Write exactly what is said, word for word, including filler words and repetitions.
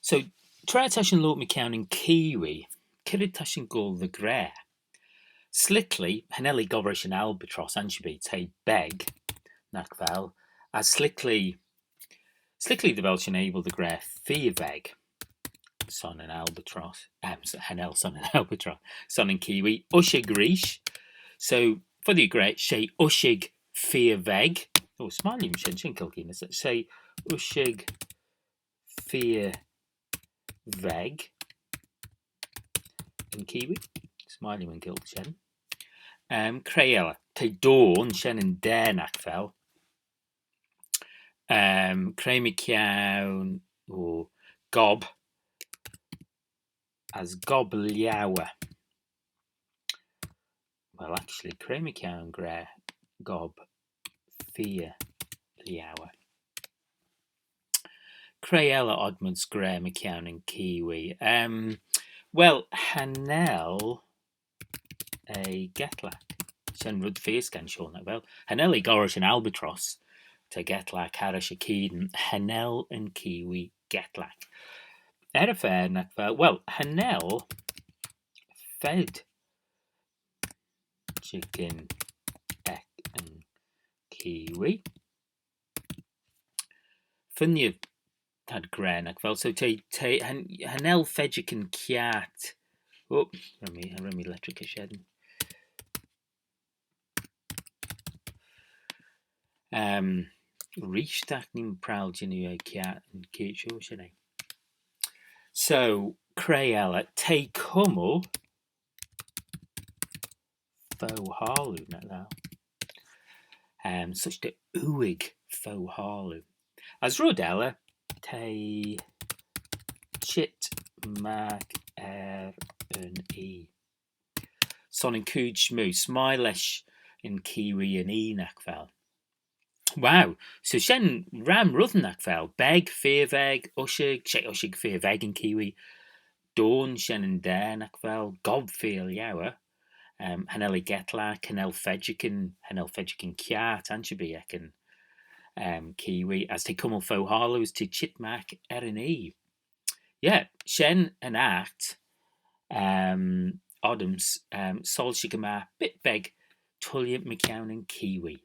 So, tra ta shin loayrt mychione yn kiwi, c'red ta shin goll dy ghra? S'liklee, cha nel eh goll rish yn albatross, ansherbee, t'eh beg, nagh vel, as s'liklee, s'liklee dy vel shin abyl dy ghra feer veg son yn albatross, um, cha nel son yn albatross, son yn kiwi, ushag reesht. So, foddee gra, she ushag feer veg. Oh, smiley, shen, shen kilkee, she ushag feer veg yn kiwi. Smiley yn Gaelg shen. Um, cre elley? T'eh doan, shen yn daa, nagh vel. Um, cre mychione, oh, gob. As gob liauyr. Well, actually, cre mychione gra gob feer liauyr? Cre elley oddmayd gra mychione yn kiwi? Um, well, cha nel eh getlagh. Shen red feer scanshoil, nagh vel? Cha nel eh goll rish yn albatross, ta getlagh harrish y keayn, cha nel yn kiwi getlagh. Er y fa, nagh vel? Well, cha nel fedjagyn ec yn kiwi. Fy-, t'ad gra, nagh vel? So t'eh, t'eh, cha n-, cha nel fedjagyn kiart. Oh, ren mee, ren mee lettraghey shen. Um, reesht, agh nee'm prowal jannoo eh kiart yn keayrt shoh, shen eh. So, cre elley? T'eh cummal fo-harloo, nagh vel? Um, such dy ooig fo-harloo. As red elley, t'eh çheet magh er yn oie. Son yn chooid smoo, s'mie lesh yn kiwi yn oie, nagh vel? Wow, so shen ram reddyn, nagh vel? Beg, feer veg, ushag, she ushag feer veg yn kiwi. Doan, shen yn daa, nagh vel? Gob feer liauyr. Um, cha nel eh getlagh, cha nel fedjagyn, cha nel fedjagyn kiart, ansherbee, ec yn, um, kiwi. As t'eh cummal fo-harloo, as t'eh çheet magh er yn oie. Yeah, shen yn aght, um, oddym's, um, soilshaghey magh bit beg tooilley mychione yn kiwi.